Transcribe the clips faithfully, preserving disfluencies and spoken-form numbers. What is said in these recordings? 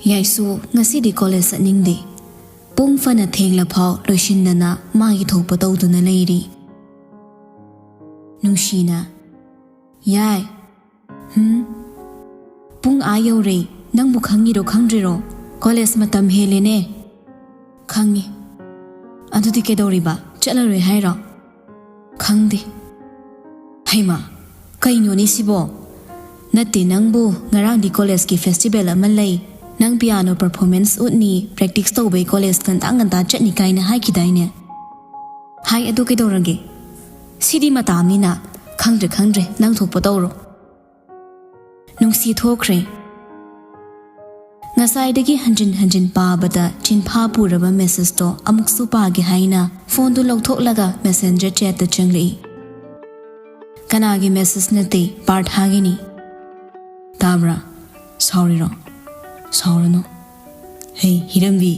ꯌꯥꯏꯁꯨ ꯉꯁꯤꯗꯤ ꯀꯣꯂꯦꯖ ꯆꯠꯅꯤꯡꯗꯦ꯫ ꯄꯨꯡ ꯐꯅ ꯊꯦꯡꯂꯐꯥꯎ ꯂꯣꯏꯁꯤꯟꯗꯅ ꯃꯥꯒꯤ ꯊꯣꯛꯄ ꯇꯧꯗꯨꯅ ꯂꯩꯔꯤ꯫ ꯅꯨꯡꯁꯤꯅ, "ꯌꯥꯏ꯫ ꯍꯨꯝ? ꯄꯨꯡ ꯑꯥ ꯌꯧꯔꯦ꯫ ꯅꯪꯕꯨ ꯈꯪꯉꯤꯔꯣ ꯈꯪꯗ꯭ꯔꯤꯔꯣ? ꯀꯣꯂꯦꯖ ꯃꯇꯝ ꯍꯦꯜꯂꯦꯅꯦ꯫" "ꯈꯪꯉꯤ꯫ ꯑꯗꯨꯗꯤ ꯀꯩꯗꯧꯔꯤꯕ? ꯆꯠꯂꯔꯣꯏ ꯍꯥꯏꯔꯣ?" "ꯈꯪꯗꯦ꯫" "ꯍꯩꯃꯥ, ꯀꯩꯅꯣꯅꯦ ꯁꯤꯕꯣ? ꯅꯠꯇꯦ, ꯅꯪꯕꯨ ꯉꯔꯥꯡꯗꯤ ꯀꯣꯂꯦꯖꯀꯤ ꯐꯦꯁꯇꯤꯚꯦꯜ ꯑꯃ ꯂꯩ, ꯅꯪ ꯄꯤꯌꯥꯅꯣ ꯄꯔꯐꯣꯔꯃꯦꯟꯁ ꯎꯠꯅꯤ, ꯄ꯭ꯔꯦꯛꯇꯤꯁ ꯇꯧꯕꯩ ꯀꯣꯂꯦꯖ ꯉꯟꯇꯥ ꯉꯟꯇꯥ ꯆꯠꯅꯤ ꯀꯥꯏꯅ ꯍꯥꯏꯈꯤꯗꯥꯏꯅꯦ?" "ꯍꯥꯏ, ꯑꯗꯨ ꯀꯩꯗꯧꯔꯒꯦ? ꯁꯤꯗꯤ ꯃꯇꯥꯝꯅꯤꯅ꯫ ꯈꯪꯗ꯭ꯔꯦ, ꯈꯪꯗ꯭ꯔꯦ, ꯅꯪ ꯊꯣꯛꯄ ꯇꯧꯔꯣ꯫" ꯅꯨꯡꯁꯤ ꯊꯣꯛꯈ꯭ꯔꯦ꯫ ꯉꯁꯥꯏꯗꯒꯤ ꯍꯟꯖꯤꯟ ꯍꯟꯖꯤꯟ ꯄꯥꯕꯗ ꯆꯤꯟꯐꯥ ꯄꯨꯔꯕ ꯃꯦꯁꯦꯖꯇꯣ ꯑꯃꯨꯛꯁꯨ ꯄꯥꯒꯦ ꯍꯥꯏꯅ ꯐꯣꯟꯗꯨ ꯂꯧꯊꯣꯛꯂꯒ ꯃꯦꯁꯦꯟꯖꯔ ꯆꯦꯠꯇ ꯆꯪꯂꯛꯏ꯫ ꯀꯅꯥꯒꯤ ꯃꯦꯁꯦꯖ ꯅꯠꯇꯦ, ꯄꯥꯔꯊꯥꯒꯤꯅꯤ꯫ "ꯇꯥꯕ꯭ꯔꯥ? ꯁꯥꯎꯔꯤꯔꯣ?" "ꯁꯥꯎꯔꯅꯨ꯫" "ꯍꯦ, ꯍꯤꯔꯝꯕꯤ꯫"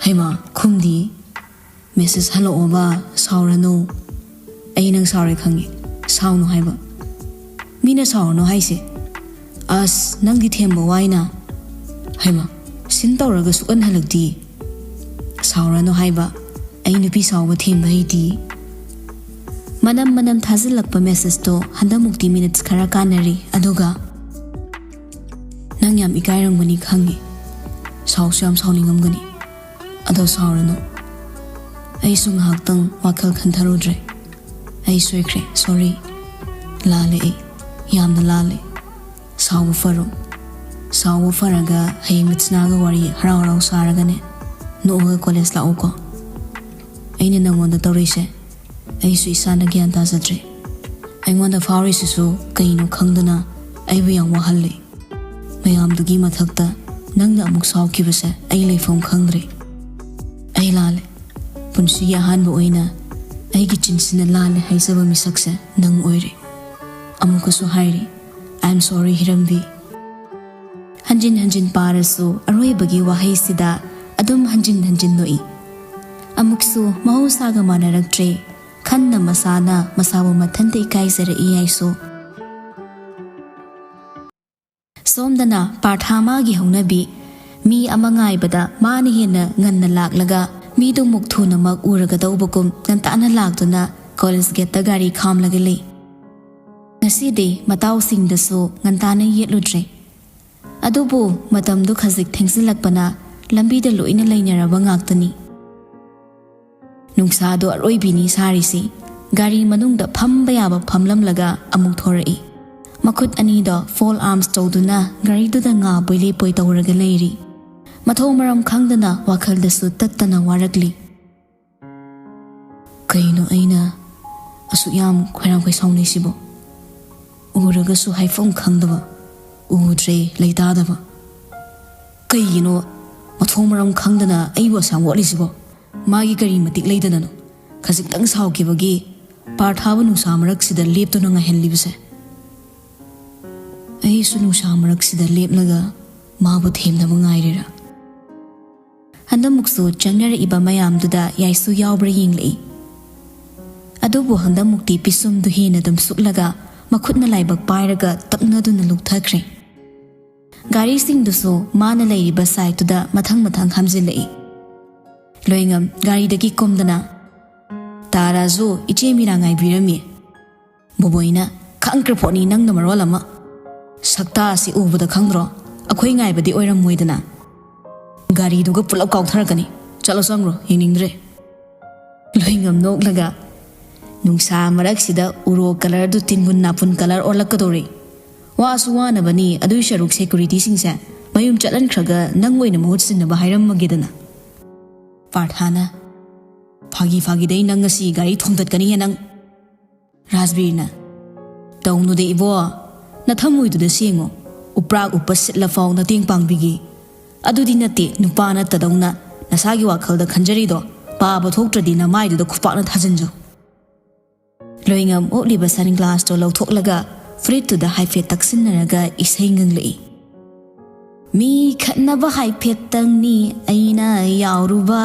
"ꯍꯩꯃꯥ, ꯈꯨꯝꯗꯤ꯫" "ꯃꯦꯁꯦꯖ ꯍꯜꯂꯛꯑꯣꯕ, ꯁꯥꯎꯔꯅꯨ꯫" "ꯑꯩ ꯅꯪ ꯁꯥꯎꯔꯦ ꯈꯪꯉꯦ, ꯁꯥꯎꯅꯨ ꯍꯥꯏꯕ꯫ ꯃꯤꯅ ꯁꯥꯎꯔꯅꯨ ꯍꯥꯏꯁꯦ꯫ ꯑꯁ, ꯅꯪꯗꯤ ꯊꯦꯝꯕ ꯋꯥꯏꯅ꯫ ꯍꯩꯃꯥ, ꯁꯤꯟ ꯇꯧꯔꯒ ꯁꯨꯛꯍꯟ ꯍꯜꯂꯛꯇꯤ꯫ ꯁꯥꯎꯔꯅꯨ ꯍꯥꯏꯕ, ꯑꯩ ꯅꯨꯄꯤ ꯁꯥꯎꯕ ꯊꯦꯝꯕ ꯍꯩꯇꯤ꯫" ꯃꯅꯝ ꯃꯅꯝ ꯊꯥꯖꯤꯜꯂꯛꯄ ꯃꯦꯁꯦꯖꯇꯣ ꯍꯟꯗꯛꯃꯨꯛꯇꯤ ꯃꯤꯅꯤꯠꯁ ꯈꯔ ꯀꯥꯟꯅꯔꯤ, ꯑꯗꯨꯒ, "ꯅꯪ ꯌꯥꯝ ꯏꯀꯥꯏꯔꯝꯒꯅꯤ ꯈꯪꯉꯤ, ꯁꯥꯎꯁꯨ ꯌꯥꯝ ꯁꯥꯎꯅꯤꯡꯉꯝꯒꯅꯤ꯫ ꯑꯗꯣ ꯁꯥꯎꯔꯅꯨ꯫ ꯑꯩꯁꯨ ꯉꯥꯏꯍꯥꯛꯇꯪ ꯋꯥꯈꯜ ꯈꯟꯊꯔꯨꯗ꯭ꯔꯦ꯫ ꯑꯩ ꯁꯣꯏꯈ꯭ꯔꯦ, ꯁꯣꯔꯤ꯫ ꯂꯥꯜꯂꯦ ꯑꯩ, ꯌꯥꯝꯅ ꯂꯥꯜꯂꯦ꯫ ꯁꯥꯎꯕ ꯐꯔꯣ꯫ ꯁꯥꯎꯕ ꯐꯔꯒ ꯍꯌꯦꯡ ꯃꯤꯠꯁꯅꯥꯒ ꯋꯥꯔꯤ ꯍꯔꯥꯎ ꯍꯔꯥꯎ ꯁꯥꯔꯒꯅꯦ, ꯅꯣꯛꯑꯒ ꯀꯣꯂꯦꯖ ꯂꯥꯛꯎꯀꯣ꯫ ꯑꯩꯅ ꯅꯪꯉꯣꯟꯗ ꯇꯧꯔꯤꯁꯦ, ꯑꯩꯁꯨ ꯏꯁꯥꯅ ꯒ꯭ꯌꯥꯟ ꯇꯥꯖꯗ꯭ꯔꯦ꯫ ꯑꯩꯉꯣꯟꯗ ꯐꯥꯎꯔꯤꯁꯤꯁꯨ ꯀꯩꯅꯣ ꯈꯪꯗꯅ ꯑꯩꯕꯨ ꯌꯥꯝ ꯋꯥꯍꯜꯂꯦ꯫ ꯃꯌꯥꯝꯗꯨꯒꯤ ꯃꯊꯛꯇ ꯅꯪꯅ ꯑꯃꯨꯛ ꯁꯥꯎꯈꯤꯕꯁꯦ ꯑꯩ ꯂꯩꯐꯝ ꯈꯪꯗ꯭ꯔꯦ꯫ ꯑꯩ ꯂꯥꯜꯂꯦ꯫ ꯄꯨꯟꯁꯤꯒꯤ ꯑꯍꯥꯟꯕ ꯑꯣꯏꯅ ꯑꯩꯒꯤ ꯆꯤꯟꯁꯤꯅ ꯂꯥꯜꯂꯦ ꯍꯥꯏꯖꯕ ꯃꯤꯁꯛꯁꯦ ꯅꯪ ꯑꯣꯏꯔꯦ꯫ ꯑꯃꯨꯛꯀꯁꯨ ꯍꯥꯏꯔꯤ, "I am sorry, ꯍꯤꯔꯝꯕꯤ꯫" ꯍꯟꯖꯤꯟ ꯍꯟꯖꯤꯟ ꯄꯥꯔꯁꯨ ꯑꯔꯣꯏꯕꯒꯤ ꯋꯥꯍꯩꯁꯤꯗ ꯑꯗꯨꯝ ꯍꯟꯖꯤꯟ ꯍꯟꯖꯤꯟ ꯅꯣꯛꯏ꯫ ꯑꯃꯨꯛꯁꯨ ꯃꯍꯧꯁꯥꯒ ꯃꯥꯟꯅꯔꯛꯇ꯭ꯔꯦ꯫ ꯈꯟꯅ ꯃꯁꯥꯅ ꯃꯁꯥꯕꯨ ꯃꯊꯟꯇ ꯏꯀꯥꯏꯖꯔꯛꯏ ꯍꯥꯏꯁꯨ꯫ ꯁꯣꯝꯗꯅ ꯄꯥꯔꯊꯥ ꯃꯥꯒꯤ ꯍꯧꯅꯕꯤ ꯃꯤ ꯑꯃ ꯉꯥꯏꯕꯗ ꯃꯥꯅ ꯍꯦꯟꯅ ꯉꯟꯅ ꯂꯥꯛꯂꯒ ꯃꯤꯗꯨꯃꯨꯛ ꯊꯨꯅꯃꯛ ꯎꯔꯒꯗꯧꯕꯒꯨꯝ ꯉꯟꯇꯥꯅ ꯂꯥꯛꯇꯨꯅ ꯀꯣꯂꯦꯖ ꯒꯦꯠꯇ ꯒꯥꯔꯤ ꯈꯥꯝꯂꯒ ꯂꯩ꯫ ꯉꯁꯤꯗꯤ ꯃꯇꯥꯎꯁꯤꯡꯗꯁꯨ ꯉꯟꯇꯥꯅ ꯌꯦꯠꯂꯨꯗ꯭ꯔꯦ꯫ ꯑꯗꯨꯕꯨ ꯃꯇꯝꯗꯨ ꯈꯖꯤꯛ ꯊꯦꯡꯖꯤꯜꯂꯛꯄꯅ ꯂꯝꯕꯤꯗ ꯂꯣꯏꯅ ꯂꯩꯅꯔꯕ ꯉꯥꯛꯇꯅꯤ꯫ ꯅꯨꯡꯁꯥꯗꯣ ꯑꯔꯣꯏꯕꯤꯅꯤ ꯁꯥꯔꯤꯁꯤ꯫ ꯒꯥꯔꯤ ꯃꯅꯨꯡꯗ ꯐꯝꯕ ꯌꯥꯕ ꯐꯝꯂꯝꯂꯒ ꯑꯃꯨꯛ ꯊꯣꯔꯛꯏ꯫ ꯃꯈꯨꯠ ꯑꯅꯤꯗꯣ ꯐꯣꯜ ꯑꯥꯔꯝꯁ ꯇꯧꯗꯨꯅ ꯒꯥꯔꯤꯗꯨꯗ ꯉꯥ ꯄꯣꯏꯂꯦ ꯄꯣꯏ ꯇꯧꯔꯒ ꯂꯩꯔꯤ꯫ ꯃꯊꯣꯡ ꯃꯔꯝ ꯈꯪꯗꯅ ꯋꯥꯈꯜꯗꯁꯨ ꯇꯠꯇꯅ ꯋꯥꯔꯛꯂꯤ꯫ ꯀꯩꯅꯣ ꯑꯩꯅ ꯑꯁꯨꯛ ꯌꯥꯝ ꯈꯣꯏꯔꯥꯡ ꯈꯣꯏꯁꯥꯎꯅꯩꯁꯤꯕꯣ? ꯎꯔꯒꯁꯨ ꯍꯥꯏꯐꯝ ꯈꯪꯗꯕ, ꯎꯗ꯭ꯔꯦ ꯂꯩꯇꯥꯗꯕ꯫ ꯀꯩꯒꯤꯅꯣ ꯃꯊꯣꯡ ꯃꯔꯝ ꯈꯪꯗꯅ ꯑꯩꯕꯨ ꯑꯁꯥꯝ ꯑꯣꯠꯂꯤꯁꯤꯕꯣ? ꯃꯥꯒꯤ ꯀꯔꯤ ꯃꯇꯤꯛ ꯂꯩꯗꯅꯅꯣ? ꯈꯖꯤꯛꯇꯪ ꯁꯥꯎꯈꯤꯕꯒꯤ ꯄꯥꯔꯊꯥꯕꯨ ꯅꯨꯡꯁꯥ ꯃꯔꯛꯁꯤꯗ ꯂꯦꯞꯇꯨꯅ ꯉꯥꯏꯍꯜꯂꯤꯕꯁꯦ? ꯑꯩꯁꯨ ꯅꯨꯡꯁꯥ ꯃꯔꯛꯁꯤꯗ ꯂꯦꯞꯂꯒ ꯃꯥꯕꯨ ꯊꯦꯝꯅꯕ ꯉꯥꯏꯔꯤꯔꯥ? ꯍꯟꯗꯛꯃꯨꯛꯁꯨ ꯆꯪꯅꯔꯛꯏꯕ ꯃꯌꯥꯝꯗꯨꯗ ꯌꯥꯏꯁꯨ ꯌꯥꯎꯕ꯭ꯔꯥ ꯌꯦꯡꯂꯛꯏ꯫ ꯑꯗꯨꯕꯨ ꯍꯟꯗꯛꯃꯨꯛꯇꯤ ꯄꯤꯁꯨꯝꯗꯨ ꯍꯦꯟꯅ ꯑꯗꯨꯝ ꯁꯨꯛꯂꯒ ꯃꯈꯨꯠꯅ ꯂꯥꯏꯕꯛ ꯄꯥꯏꯔꯒ ꯇꯞꯅꯗꯨꯅ ꯂꯨꯞꯊꯈ꯭ꯔꯦ꯫ ꯒꯥꯔꯤꯁꯤꯡꯗꯨꯁꯨ ꯃꯥꯅ ꯂꯩꯔꯤꯕ ꯁꯥꯏꯠꯇꯨꯗ ꯃꯊꯪ ꯃꯊꯪ ꯈꯥꯝꯖꯤꯜꯂꯛꯏ꯫ ꯂꯣꯏꯉꯝ ꯒꯥꯔꯤꯗꯒꯤ ꯀꯨꯝꯗꯅ, "ꯇꯥ ꯔꯥꯖꯨ, ꯏꯆꯦ ꯃꯤꯔꯥ ꯉꯥꯏꯕꯤꯔꯝꯃꯤ꯫" ꯕꯣꯕꯣꯏꯅ, "ꯈꯪꯈ꯭ꯔ ꯄꯣꯠꯅꯤ ꯅꯪꯅ ꯃꯔꯣꯜ ꯑꯃ꯫ ꯁꯛꯇꯥ ꯑꯁꯤ ꯎꯕꯗ ꯈꯪꯗ꯭ꯔꯣ? ꯑꯩꯈꯣꯏ ꯉꯥꯏꯕꯗꯤ ꯑꯣꯏꯔꯝꯃꯣꯏꯗꯅ꯫ ꯒꯥꯔꯤꯗꯨꯒ ꯄꯨꯂꯞ ꯀꯥꯎꯊꯔꯛꯀꯅꯤ꯫ ꯆꯠꯂꯣ ꯆꯪꯈ꯭ꯔꯣ, ꯌꯦꯡꯅꯤꯡꯗ꯭ꯔꯦ꯫" ꯂꯣꯏꯉꯝ ꯅꯣꯛꯂꯒ, "ꯅꯨꯡꯁꯥ ꯃꯔꯛꯁꯤꯗ ꯎꯔꯣꯛ ꯀꯂꯔꯗꯨ ꯇꯤꯟꯕꯨꯟ ꯅꯥꯄꯨꯟ ꯀꯂꯔ ꯑꯣꯜꯂꯛꯀꯗꯧꯔꯦ꯫ ꯋꯥꯁꯨ ꯋꯥꯅꯕꯅꯤ, ꯑꯗꯨꯏ ꯁꯔꯨꯛ ꯁꯦꯀꯨꯔꯤꯇꯤꯁꯤꯡꯁꯦ ꯃꯌꯨꯝ ꯆꯠꯍꯟꯈ꯭ꯔꯒ ꯅꯪ ꯑꯣꯏꯅ ꯃꯍꯨꯠ ꯁꯤꯟꯅꯕ ꯍꯥꯏꯔꯝꯃꯒꯦꯗꯅ꯫" ꯄꯥꯔꯊꯥꯅ, "ꯐꯥꯒꯤ ꯐꯥꯒꯤꯗꯩ ꯅꯪ ꯉꯁꯤ ꯒꯥꯔꯤ ꯊꯣꯝꯗꯠꯀꯅꯤꯍꯦ ꯅꯪ꯫" ꯔꯥꯖꯕꯤꯔꯅ, "ꯇꯧꯅꯨꯗ ꯏꯕꯣ, ꯅꯊꯝꯃꯣꯏꯗꯨꯗ ꯁꯦꯡꯉꯣ꯫ ꯎꯄ꯭ꯔꯥꯛ ꯎꯞꯄ ꯁꯤꯠꯂꯐꯥꯎ ꯅꯇꯦꯡ ꯄꯥꯡꯕꯤꯒꯦ꯫ ꯑꯗꯨꯗꯤ ꯅꯠꯇꯦ, ꯅꯨꯄꯥ ꯅꯠꯇꯗꯧꯅ ꯅꯁꯥꯒꯤ ꯋꯥꯈꯜꯗ ꯈꯟꯖꯔꯤꯗꯣ꯫ ꯄꯥꯕ ꯊꯣꯛꯇ꯭ꯔꯗꯤ ꯅꯃꯥꯏꯗꯨꯗ ꯈꯨꯄꯥꯛꯅ ꯊꯥꯖꯤꯟꯖꯧ꯫" ꯂꯣꯏꯉꯝ ꯎꯞꯂꯤꯕ ꯁꯟ ꯒ꯭ꯂꯥꯁꯇꯣ ꯂꯧꯊꯣꯛꯂꯒ ꯐꯨꯔꯤꯠꯇꯨꯗ ꯍꯥꯏꯐꯦꯠ ꯇꯛꯁꯤꯟꯅꯔꯒ ꯏꯁꯩ ꯉꯪꯂꯛꯏ꯫ "ꯃꯤ ꯈꯠꯅꯕ ꯍꯥꯏꯐꯦꯠꯇꯪꯅꯤ ꯑꯩꯅ ꯌꯥꯎꯔꯨꯕ,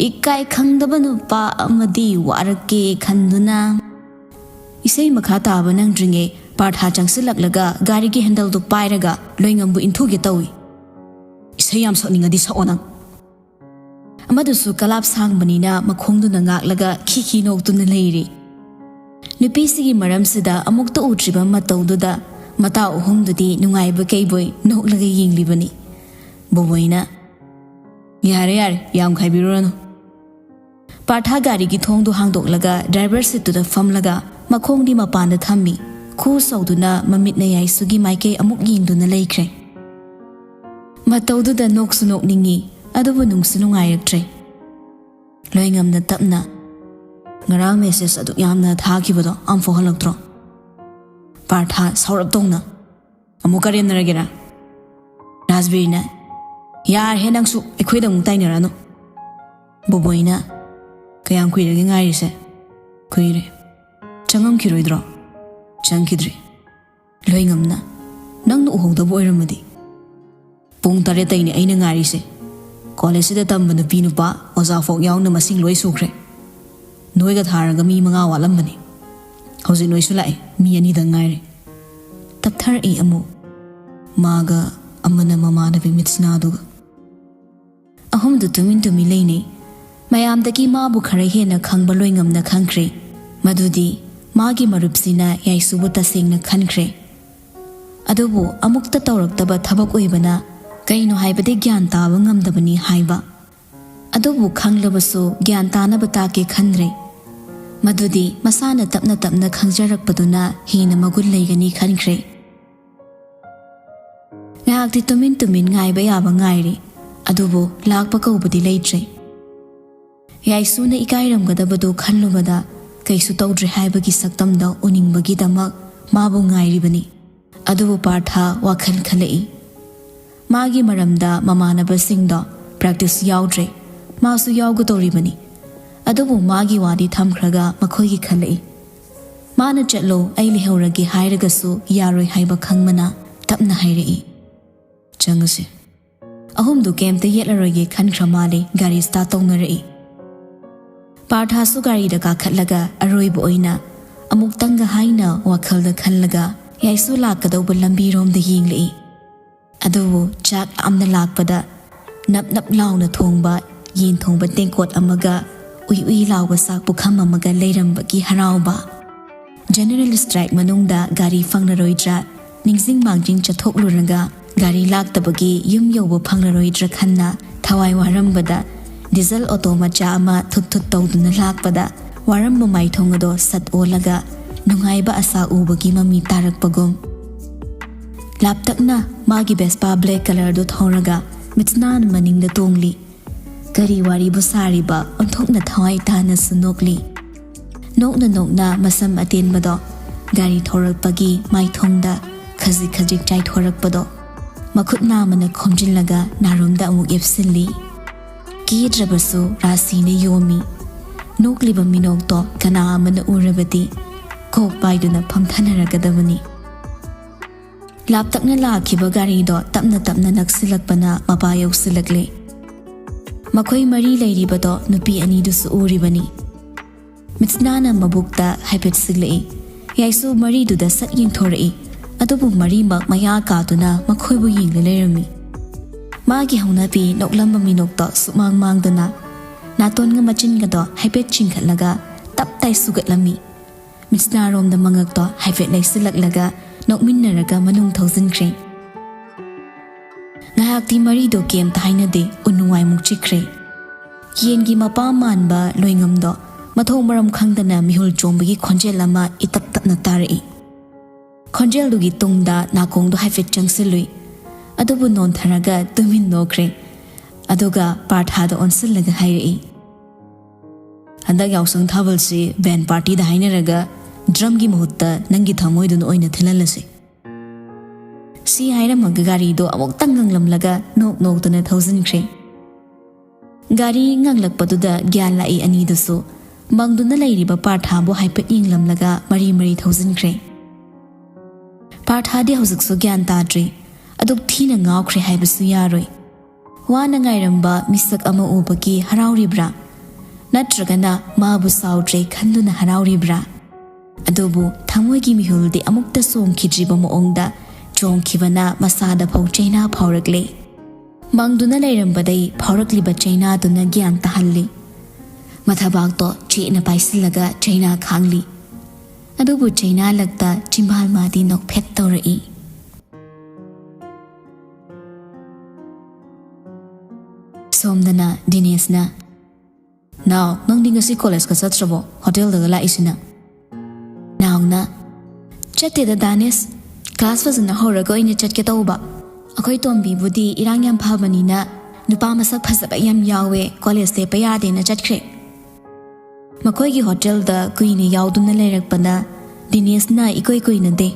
ꯏꯀꯥꯏ ꯈꯪꯗꯕ ꯅꯨꯄꯥ ꯑꯃꯗꯤ ꯋꯥꯔꯛꯀꯦ ꯈꯟꯗꯨꯅ꯫" ꯏꯁꯩ ꯃꯈꯥ ꯇꯥꯕ ꯅꯪꯗ꯭ꯔꯤꯉꯩ ꯄꯥꯔꯊꯥ ꯆꯪꯁꯤꯜꯂꯛꯂꯒ ꯒꯥꯔꯤꯒꯤ ꯍꯦꯟꯗꯜꯗꯨ ꯄꯥꯏꯔꯒ ꯂꯣꯏꯉꯝꯕꯨ ꯏꯟꯊꯨꯒꯦ ꯇꯧꯏ꯫ ꯏꯁꯩ ꯌꯥꯝ ꯁꯛꯅꯤꯡꯉꯗꯤ ꯁꯛꯑꯣ ꯅꯪ꯫ ꯑꯃꯗꯨꯁꯨ ꯀꯂꯥꯞ ꯁꯥꯡꯕꯅꯤꯅ ꯃꯈꯣꯡꯗꯨꯅ ꯉꯥꯛꯂꯒ ꯈꯤꯈꯤ ꯅꯣꯛꯇꯨꯅ ꯂꯩꯔꯤ꯫ ꯅꯨꯄꯤꯁꯤꯒꯤ ꯃꯔꯝꯁꯤꯗ ꯑꯃꯨꯛꯇ ꯎꯗ꯭ꯔꯤꯕ ꯃꯇꯧꯗꯨꯗ ꯃꯇꯥꯎ ꯑꯍꯨꯝꯗꯨꯗꯤ ꯅꯨꯡꯉꯥꯏꯕ ꯀꯩꯕꯣꯏ ꯅꯣꯛꯂꯒ ꯌꯦꯡꯂꯤꯕꯅꯤ꯫ ꯕꯣꯕꯣꯏꯅ, "ꯌꯥꯔꯦ, ꯌꯥꯔꯦ, ꯌꯥꯝ ꯈꯥꯏꯕꯤꯔꯨꯔꯅꯨ꯫" ꯄꯥꯔꯊ ꯒꯥꯔꯤꯒꯤ ꯊꯣꯡꯗꯨ ꯍꯥꯡꯗꯣꯛꯂꯒ ꯗ꯭ꯔꯥꯏꯚꯔ ꯁꯤꯠꯇꯨꯗ ꯐꯝꯂꯒ ꯃꯈꯣꯡꯗꯤ ꯃꯄꯥꯟꯗ ꯊꯝꯃꯤ꯫ ꯈꯨ ꯁꯧꯗꯨꯅ ꯃꯃꯤꯠꯅ ꯌꯥꯏꯁꯨꯒꯤ ꯃꯥꯏꯀꯩ ꯑꯃꯨꯛ ꯌꯦꯡꯗꯨꯅ ꯂꯩꯈ꯭ꯔꯦ꯫ ꯃꯇꯧꯗꯨꯗ ꯅꯣꯛꯁꯨ ꯅꯣꯛꯅꯤꯡꯉꯤ, ꯑꯗꯨꯕꯨ ꯅꯨꯡꯁꯨ ꯅꯨꯡꯉꯥꯏꯔꯛꯇ꯭ꯔꯦ꯫ ꯂꯣꯏꯉꯝꯅ ꯇꯞꯅ, "ꯉꯔꯥꯡ ꯃꯦꯁꯦꯖ ꯑꯗꯨꯛ ꯌꯥꯝꯅ ꯊꯥꯈꯤꯕꯗꯣ ꯑꯝꯐꯥꯎ ꯍꯜꯂꯛꯇ꯭ꯔꯣ?" ꯄꯥꯔꯊ ꯁꯥꯎꯔꯞ ꯇꯧꯅ, "ꯑꯃꯨꯛ ꯀꯔꯦꯝꯅꯔꯒꯦꯔꯥ?" ꯔꯥꯖꯕꯤꯔꯅ, "ꯌꯥꯔꯦꯍꯦ ꯅꯪꯁꯨ, ꯑꯩꯈꯣꯏꯗ ꯑꯃꯨꯛ ꯇꯥꯏꯅꯔꯅꯨ꯫" ꯕꯣꯕꯣꯏꯅ, "ꯀꯌꯥꯝ ꯀꯨꯏꯔꯒꯦ ꯉꯥꯏꯔꯤꯁꯦ?" "ꯀꯨꯏꯔꯦ꯫ ꯆꯪꯉꯝꯈꯤꯔꯣꯏꯗ꯭ꯔꯣ?" "ꯆꯪꯈꯤꯗ꯭ꯔꯤ꯫" ꯂꯣꯏꯉꯝꯅ, "ꯅꯪꯅ ꯎꯍꯧꯗꯕ ꯑꯣꯏꯔꯝꯃꯗꯤ?" "ꯄꯨꯡ ꯇꯔꯦꯠꯇꯩꯅꯦ ꯑꯩꯅ ꯉꯥꯏꯔꯤꯁꯦ꯫ ꯀꯣꯂꯦꯖꯁꯤꯗ ꯇꯝꯕ ꯅꯨꯄꯤ ꯅꯨꯄꯥ ꯑꯣꯖꯥ ꯐꯥꯎ ꯌꯥꯎꯅ ꯃꯁꯤꯡ ꯂꯣꯏ ꯁꯨꯈ꯭ꯔꯦ꯫ ꯅꯣꯏꯒ ꯊꯥꯔꯒ ꯃꯤ ꯃꯉꯥ ꯋꯥꯠꯂꯝꯕꯅꯤ꯫ ꯍꯧꯖꯤꯛ ꯅꯣꯏꯁꯨ ꯂꯥꯛꯑꯦ, ꯃꯤ ꯑꯅꯤꯗꯪ ꯉꯥꯏꯔꯦ꯫" ꯇꯞꯊꯔꯛꯏ ꯑꯃꯨꯛ꯫ ꯃꯥꯒ ꯑꯃꯅ ꯃꯃꯥꯟꯅꯕꯤ ꯃꯤꯠꯁꯅꯥꯗꯨꯒ꯫ ꯑꯍꯨꯝꯗꯨ ꯇꯨꯃꯤꯟ ꯇꯨꯃꯤꯟ ꯂꯩꯅꯩ꯫ ꯃꯌꯥꯝꯗꯒꯤ ꯃꯥꯕꯨ ꯈꯔ ꯍꯦꯟꯅ ꯈꯪꯕ ꯂꯣꯏꯉꯝꯅ ꯈꯪꯈ꯭ꯔꯦ꯫ ꯃꯗꯨꯗꯤ ꯃꯥꯒꯤ ꯃꯔꯨꯞꯁꯤꯅ ꯌꯥꯏꯁꯨꯕꯨ ꯇꯁꯦꯡꯅ ꯈꯟꯈ꯭ꯔꯦ꯫ ꯑꯗꯨꯕꯨ ꯑꯃꯨꯛꯇ ꯇꯧꯔꯛꯇꯕ ꯊꯕꯛ ꯑꯣꯏꯕꯅ ꯀꯩꯅꯣ ꯍꯥꯏꯕꯗꯤ ꯒ꯭ꯌꯥꯟ ꯇꯥꯕ ꯉꯝꯗꯕꯅꯤ ꯍꯥꯏꯕ꯫ ꯑꯗꯨꯕꯨ ꯈꯪꯂꯕꯁꯨ ꯒ꯭ꯌꯥꯟ ꯇꯥꯅꯕ ꯇꯥꯛꯀꯦ ꯈꯟꯗ꯭ꯔꯦ꯫ ꯃꯗꯨꯗꯤ ꯃꯁꯥꯅ ꯇꯞꯅ ꯇꯞꯅ ꯈꯪꯖꯔꯛꯄꯗꯨꯅ ꯍꯦꯟꯅ ꯃꯒꯨꯟ ꯂꯩꯒꯅꯤ ꯈꯟꯈ꯭ꯔꯦ꯫ ꯉꯥꯏꯍꯥꯛꯇꯤ ꯇꯨꯃꯤꯟ ꯇꯨꯃꯤꯟ ꯉꯥꯏꯕ ꯌꯥꯕ ꯉꯥꯏꯔꯤ, ꯑꯗꯨꯕꯨ ꯂꯥꯛꯄ ꯀꯧꯕꯗꯤ ꯂꯩꯇ꯭ꯔꯦ꯫ ꯌꯥꯏꯁꯨꯅ ꯏꯀꯥꯏꯔꯝꯒꯗꯕꯗꯨ ꯈꯜꯂꯨꯕꯗ ꯀꯩꯁꯨ ꯇꯧꯗ꯭ꯔꯦ ꯍꯥꯏꯕꯒꯤ ꯁꯛꯇꯝꯗ ꯎꯅꯤꯡꯕꯒꯤꯗꯃꯛ ꯃꯥꯕꯨ ꯉꯥꯏꯔꯤꯕꯅꯤ꯫ ꯑꯗꯨꯕꯨ ꯄꯥꯔꯊ ꯋꯥꯈꯜ ꯈꯜꯂꯛꯏ꯫ ꯃꯥꯒꯤ ꯃꯔꯝꯗ ꯃꯃꯥꯟꯅꯕꯁꯤꯡꯗꯣ ꯄ꯭ꯔꯦꯛꯇꯤꯁ ꯌꯥꯎꯗ꯭ꯔꯦ, ꯃꯥꯁꯨ ꯌꯥꯎꯒꯗꯧꯔꯤꯕꯅꯤ꯫ ꯑꯗꯨꯕꯨ ꯃꯥꯒꯤ ꯋꯥꯗꯤ ꯊꯝꯈ꯭ꯔꯒ ꯃꯈꯣꯏꯒꯤ ꯈꯜꯂꯛꯏ꯫ ꯃꯥꯅ "ꯆꯠꯂꯣ, ꯑꯩ ꯂꯩꯍꯧꯔꯒꯦ" ꯍꯥꯏꯔꯒꯁꯨ ꯌꯥꯔꯣꯏ ꯍꯥꯏꯕ ꯈꯪꯕꯅ ꯇꯞꯅ ꯍꯥꯏꯔꯛꯏ, "ꯆꯪꯉꯁꯤ꯫" ꯑꯍꯨꯝꯗꯨ ꯀꯩꯝꯇ ꯌꯦꯠꯂꯔꯣꯏꯒꯦ ꯈꯟꯈ꯭ꯔ ꯃꯥꯜꯂꯦ, ꯒꯥꯔꯤ ꯁ꯭ꯇꯥꯔꯠ ꯇꯧꯅꯔꯛꯏ꯫ ꯄꯥꯔꯊꯥꯁꯨ ꯒꯥꯔꯤꯗ ꯀꯥꯈꯠꯂꯒ ꯑꯔꯣꯏꯕ ꯑꯣꯏꯅ ꯑꯃꯨꯛꯇꯪꯒ ꯍꯥꯏꯅ ꯋꯥꯈꯜꯗ ꯈꯜꯂꯒ ꯌꯥꯏꯁꯨ ꯂꯥꯛꯀꯗꯧꯕ ꯂꯝꯕꯤꯔꯣꯝꯗ ꯌꯦꯡꯂꯛꯏ꯫ ꯑꯗꯨꯕꯨ ꯆꯥꯛ ꯂꯥꯝꯅ ꯂꯥꯛꯄꯗ ꯅꯞ ꯅꯞ ꯂꯥꯎꯅ ꯊꯣꯡꯕ ꯌꯦꯟ ꯊꯣꯡꯕ ꯇꯦꯡꯀꯣꯠ ꯑꯃꯒ ꯎꯏ ꯎꯏ ꯂꯥꯎꯕ ꯆꯥꯛ ꯄꯨꯈꯝ ꯑꯃꯒ ꯂꯩꯔꯝꯕꯒꯤ ꯍꯔꯥꯎꯕ꯫ ꯖꯦꯅꯔꯦꯜ ꯁ꯭ꯇ꯭ꯔꯥꯏꯛ ꯃꯅꯨꯡꯗ ꯒꯥꯔꯤ ꯐꯪꯂꯔꯣꯏꯗ꯭ꯔꯥ, ꯅꯤꯡꯁꯤꯡ ꯃꯥꯡꯖꯤꯡ ꯆꯠꯊꯣꯛꯂꯨꯔꯒ ꯒꯥꯔꯤ ꯂꯥꯛꯇꯕꯒꯤ ꯌꯨꯝ ꯌꯧꯕ ꯐꯪꯂꯔꯣꯏꯗ꯭ꯔꯥ ꯈꯟꯅ ꯊꯋꯥꯏ ꯋꯥꯔꯝꯕꯗ, ꯗꯤꯖꯜ ꯑꯣꯇꯣ ꯃꯆꯥ ꯑꯃ ꯊꯨꯠ ꯊꯨꯠ ꯇꯧꯗꯨꯅ ꯂꯥꯛꯄꯗ, ꯋꯥꯔꯝꯕ ꯃꯥꯏꯊꯣꯡ ꯑꯗꯣ ꯁꯠ ꯑꯣꯜꯂꯒ ꯅꯨꯡꯉꯥꯏꯕ ꯑꯁꯥ ꯎꯕꯒꯤ ꯃꯃꯤ ꯇꯥꯔꯛꯄꯒꯨꯝ꯫ ꯂꯥꯞꯇꯛꯅ ꯃꯥꯒꯤ ꯚꯦꯁꯄꯥ ꯕ꯭ꯂꯦꯛ ꯀꯂꯔꯗꯨ ꯊꯧꯔꯒ ꯃꯤꯠꯁꯅꯥꯅ ꯃꯅꯤꯡꯗ ꯇꯣꯡꯂꯤ꯫ ꯀꯔꯤ ꯋꯥꯔꯤꯕꯨ ꯁꯥꯔꯤꯕ ꯑꯣꯟꯊꯣꯛꯅ ꯊꯋꯥꯏ ꯇꯥꯅꯁꯨ ꯅꯣꯛꯂꯤ꯫ ꯅꯣꯛꯅ ꯅꯣꯛꯅ ꯃꯁꯝ ꯑꯇꯦꯟꯕꯗꯣ ꯒꯥꯔꯤ ꯊꯧꯔꯛꯄꯒꯤ ꯃꯥꯏꯊꯣꯡꯗ ꯈꯖꯤꯛ ꯈꯖꯤꯛ ꯆꯥꯏꯊꯣꯔꯛꯄꯗꯣ ꯃꯈꯨꯠ ꯅꯥꯝꯃꯅ ꯈꯣꯝꯖꯤꯜꯂꯒ ꯅꯥꯔꯣꯝꯗ ꯑꯃꯨꯛ ꯌꯦꯞꯁꯤꯜꯂꯤ꯫ ꯀꯦꯗ꯭ꯔꯕꯁꯨ ꯔꯥꯁꯤꯅ ꯌꯣꯝꯃꯤ꯫ ꯅꯣꯛꯂꯤꯕ ꯃꯤꯅꯣꯛꯇꯣ ꯀꯅꯥ ꯑꯃꯅ ꯎꯔꯕꯗꯤ ꯀꯣꯛ ꯄꯥꯏꯗꯨꯅ ꯐꯝꯊꯅꯔꯒꯗꯕꯅꯤ꯫ ꯂꯥꯞꯇꯛꯅ ꯂꯥꯛꯈꯤꯕ ꯒꯥꯔꯤꯗꯣ ꯇꯞꯅ ꯇꯞꯅ ꯅꯛꯁꯤꯜꯂꯛꯄꯅ ꯃꯄꯥ ꯌꯧꯁꯤꯜꯂꯛꯂꯦ꯫ ꯃꯈꯣꯏ ꯃꯔꯤ ꯂꯩꯔꯤꯕꯗꯣ ꯅꯨꯄꯤ ꯑꯅꯤꯗꯨꯁꯨ ꯎꯔꯤꯕꯅꯤ꯫ ꯃꯤꯠꯁꯅꯥꯅ ꯃꯕꯨꯛꯇ ꯍꯥꯏꯐꯦꯠ ꯁꯤꯛꯂꯛꯏ꯫ ꯌꯥꯏꯁꯨ ꯃꯔꯤꯗꯨꯗ ꯁꯠ ꯌꯦꯡꯊꯣꯔꯛꯏ꯫ ꯑꯗꯨꯕꯨ ꯃꯔꯤꯃꯛ ꯃꯌꯥ ꯀꯥꯗꯨꯅ ꯃꯈꯣꯏꯕꯨ ꯌꯦꯡꯂ ꯂꯩꯔꯝꯃꯤ꯫ ꯃꯥꯒꯤ ꯍꯧꯅꯕꯤ ꯅꯣꯛꯂꯝꯕ ꯃꯤꯅꯣꯛꯇꯣ ꯁꯨꯛꯃꯥꯡ ꯃꯥꯡꯗꯅ ꯅꯥꯇꯣꯟꯒ ꯃꯆꯤꯟꯒꯗꯣ ꯍꯥꯏꯐꯦꯠ ꯆꯤꯡꯈꯠꯂꯒ ꯇꯞ ꯇꯥꯏ ꯁꯨꯒꯠꯂꯝꯃꯤ꯫ ꯃꯤꯠꯁꯅꯥꯔꯣꯝꯗ ꯃꯉꯛꯇꯣ ꯍꯥꯏꯐꯦꯠ ꯂꯩꯁꯤꯜꯂꯛꯂꯒ ꯅꯣꯛꯃꯤꯟꯅꯔꯒ ꯃꯅꯨꯡ ꯊꯧꯖꯤꯟꯈ꯭ꯔꯦ꯫ ꯉꯥꯏꯍꯥꯛꯇꯤ ꯃꯔꯤꯗꯣ ꯀꯩꯝꯇ ꯍꯥꯏꯅꯗꯦ, ꯎꯟ ꯅꯨꯡꯋꯥꯏꯃꯨꯛ ꯆꯤꯛꯈ꯭ꯔꯦ꯫ ꯌꯦꯟꯒꯤ ꯃꯄꯥ ꯃꯥꯟꯕ ꯂꯣꯏꯉꯝꯗꯣ ꯃꯊꯣꯡ ꯃꯔꯝ ꯈꯪꯗꯅ ꯃꯤꯍꯨꯜ ꯆꯣꯡꯕꯒꯤ ꯈꯣꯟꯖꯦꯜ ꯑꯃ ꯏꯇꯞ ꯇꯞꯅ ꯇꯥꯔꯛꯏ꯫ ꯈꯣꯟꯖꯦꯜꯗꯨꯒꯤ ꯇꯨꯡꯗ ꯅꯥꯀꯣꯡꯗꯣ ꯍꯥꯏꯐꯦꯠ ꯆꯪꯁꯤꯜꯂꯨꯏ꯫ ꯑꯗꯨꯕꯨ ꯅꯣꯟꯊꯔꯒ ꯇꯨꯃꯤꯟ ꯅꯣꯛꯈ꯭ꯔꯦ꯫ ꯑꯗꯨꯒ ꯄꯥꯔꯊꯥꯗ ꯑꯣꯟꯁꯤꯜꯂꯒ ꯍꯥꯏꯔꯛꯏ, "ꯍꯟꯗꯛ ꯌꯥꯎꯁꯪ ꯊꯥꯕꯜꯁꯤ ꯕꯦꯟ ꯄꯥꯔꯇꯤꯗ ꯍꯥꯏꯅꯔꯒ ꯗ꯭ꯔꯝꯒꯤ ꯃꯍꯨꯠꯇ ꯅꯪꯒꯤ ꯊꯃꯣꯏꯗꯨꯅ ꯑꯣꯏꯅ ꯊꯤꯜꯍꯜꯂꯁꯤ꯫" ꯁꯤ ꯍꯥꯏꯔꯝꯃꯒ ꯒꯥꯔꯤꯗꯣ ꯑꯃꯨꯛꯇꯪ ꯉꯪꯂꯝꯂꯒ ꯅꯣꯛ ꯅꯣꯛꯇꯨꯅ ꯊꯧꯖꯤꯟꯈ꯭ꯔꯦ꯫ ꯒꯥꯔꯤ ꯉꯪꯂꯛꯄꯗꯨꯗ ꯒ꯭ꯌꯥꯟ ꯂꯥꯛꯏ ꯑꯅꯤꯗꯨꯁꯨ꯫ ꯃꯪꯗꯨꯅ ꯂꯩꯔꯤꯕ ꯄꯥꯔꯊꯥꯕꯨ ꯍꯥꯏꯐꯦꯠ ꯌꯦꯡꯂꯝꯂꯒ ꯃꯔꯤ ꯃꯔꯤ ꯊꯧꯖꯤꯟꯈ꯭ꯔꯦ꯫ ꯄꯥꯔꯊꯥꯗꯤ ꯍꯧꯖꯤꯛꯁꯨ ꯒ꯭ꯌꯥꯟ ꯇꯥꯗ꯭ꯔꯤ꯫ ꯑꯗꯨꯛ ꯊꯤꯅ ꯉꯥꯎꯈ꯭ꯔꯦ ꯍꯥꯏꯕꯁꯨ ꯌꯥꯔꯣꯏ꯫ ꯋꯥꯅ ꯉꯥꯏꯔꯝꯕ ꯃꯤꯁꯛ ꯑꯃ ꯎꯕꯒꯤ ꯍꯔꯥꯎꯔꯤꯕ꯭ꯔꯥ? ꯅꯠꯇ꯭ꯔꯒꯅ ꯃꯥꯕꯨ ꯁꯥꯎꯗ꯭ꯔꯦ ꯈꯟꯗꯨꯅ ꯍꯔꯥꯎꯔꯤꯕ꯭ꯔꯥ? ꯑꯗꯨꯕꯨ ꯊꯃꯣꯏꯒꯤ ꯃꯤꯍꯨꯜꯗꯤ ꯑꯃꯨꯛꯇ ꯆꯣꯡꯈꯤꯗ꯭ꯔꯤꯕ ꯃꯑꯣꯡꯗ ꯆꯣꯡꯈꯤꯕꯅ ꯃꯁꯥꯗ ꯐꯥꯎ ꯆꯩꯅꯥ ꯐꯥꯎꯔꯛꯂꯦ꯫ ꯃꯪꯗꯨꯅ ꯂꯩꯔꯝꯕꯗꯩ ꯐꯥꯎꯔꯛꯂꯤꯕ ꯆꯩꯅꯥꯗꯨꯅ ꯒ꯭ꯌꯥꯟ ꯇꯥꯍꯜꯂꯤ꯫ ꯃꯊꯕꯥꯛꯇꯣ ꯆꯦꯠꯅ ꯄꯥꯏꯁꯤꯜꯂꯒ ꯆꯩꯅꯥ ꯈꯥꯡꯂꯤ꯫ ꯑꯗꯨꯕꯨ ꯆꯩꯅꯥ ꯂꯛꯇ ꯆꯤꯝꯕꯥꯜ ꯃꯥꯗꯤ ꯅꯣꯛꯐꯦꯠ ꯇꯧꯔꯛꯏ꯫ ꯁꯣꯝꯗꯅ ꯗꯤꯅꯦꯁꯅ, "ꯅꯥꯎ, ꯅꯪꯗꯤ ꯉꯁꯤ ꯀꯣꯂꯦꯖꯀ ꯆꯠꯇ꯭ꯔꯕꯣ? ꯍꯣꯇꯦꯜꯗꯒ ꯂꯥꯛꯏꯁꯤꯅ?" ꯅꯥꯎꯅ, "ꯆꯠꯇꯦꯗ ꯗꯥꯅꯦꯁ, ꯀ꯭ꯂꯥꯁ ꯐꯖꯅ ꯍꯧꯔꯒ ꯑꯣꯏꯅ ꯆꯠꯀꯦ ꯇꯧꯕ꯫ ꯑꯩꯈꯣꯏ ꯇꯣꯝꯕꯤꯕꯨꯗꯤ ꯏꯔꯥꯡ ꯌꯥꯝ ꯐꯕꯅꯤꯅ ꯅꯨꯄꯥ ꯃꯁꯛ ꯐꯖꯕ ꯌꯥꯝ ꯌꯥꯎꯋꯦ, ꯀꯣꯂꯦꯖ ꯂꯦꯞꯄ ꯌꯥꯗꯦꯅ ꯆꯠꯈ꯭ꯔꯦ꯫ ꯃꯈꯣꯏꯒꯤ ꯍꯣꯇꯦꯜꯗ ꯀꯨꯏꯅ ꯌꯥꯎꯗꯨꯅ ꯂꯩꯔꯛꯄꯅ ꯗꯤꯅꯦꯁꯅ ꯏꯀꯣꯏ ꯀꯣꯏꯅꯗꯦ꯫